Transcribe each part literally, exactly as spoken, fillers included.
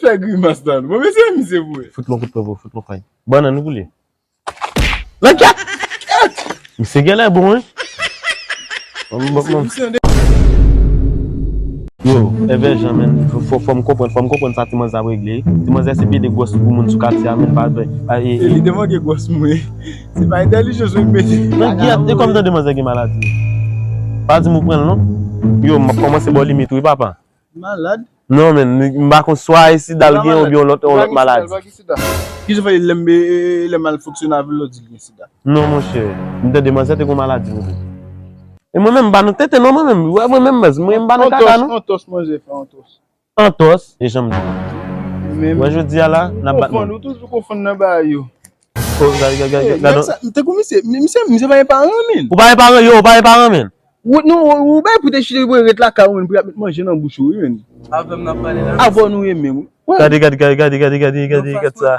Fè grimas la non. Bon, mesye, misye vre. Fout lon kout pwen, fout lon pwen. Bannann ou boule. Nan kèt! Misye genlè bon, wi. Bon, bon, bon. Yo, Èvè Jan, menn, fò, fò, fò m konprann, fò m konprann sa ti manzè ap regle. Ti manzè se pede gwòs pou moun sou katye a, menn, pa, pa, e, e. Li te manke gwòs mwen. Se pa entèlijans mwen mete. Nan kèt, e kòm tande manzè gen maladi. Pa di m ou pran l, non. Yo, m ap kòmanse ba w limit, wi, papa. Malad? Non, menn, m pa konn swa e sida l gen oubyen yon lòt, yon lòt maladi. Li pa gen sida, li pa gen sida. Kijan fè lè m, e, e, lè m al fonksyone avè l, ou di l gen sida? Non, monchè, m tande manzè te gon maladi, wi. E mwen menm, m pa nan tenten, non, mwen menm. Ou wè mwen menm, baz, mwen, m pa nan kaka, non. Antòs, antòs, manzè, fè antòs. Antòs, e jan m di. Mwen, jodi a la, n ap bat mwen. Ou toujou konfonn nan bagay yo. Oh, gade, gade, gade, gade. Tankou misye, misye, misye pa gen paran, menn. Ou pa gen paran, yo, ou pa gen paran, menn. Ou, nou, ou bay pou te chita pou ret lakay ou, menn, pou y ap met manje nan bouch ou, wi, menn. Avè m n ap pale la. Avè nou ye menm, wi. Gade, gade, gade sa.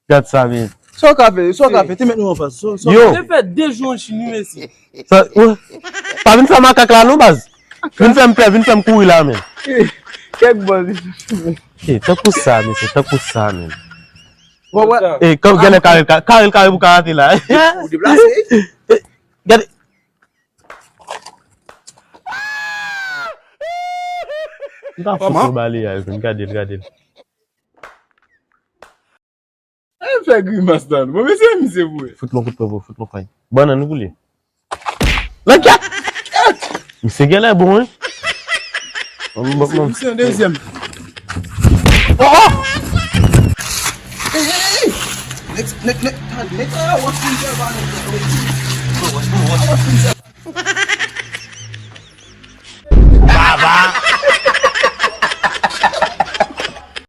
Gad sa, men. Sa w ka fè, sa w ka fè, te met nou anfas. Yo. Te fè de jou an Chini, mesye. Sa, ou, pa vin fè makak la, non, baz. Vin fè m pè, vin fè m kouri la, men. Kèk bòz. E, tankou sa, mesye, tankou sa, men. Bon, wè. E, kò, genlè Karel, Ka-, Karel, Karel pou karate la. Ou deplase. E, gade. M ta fout yon balayaj, men, gade l, gade l. Al fè grimas la non. Bon, mesye, misye vre. Fout lon kout pwen, fout lon pwen. Bannann ou boule. Nan kèt! Misye genlè bon, wi. Misye, misye yon dezyèm. Oh, oh! Hey, hey, hey! Nèg, nèg, nèg, nèg, ah, watch me, watch me, watch me.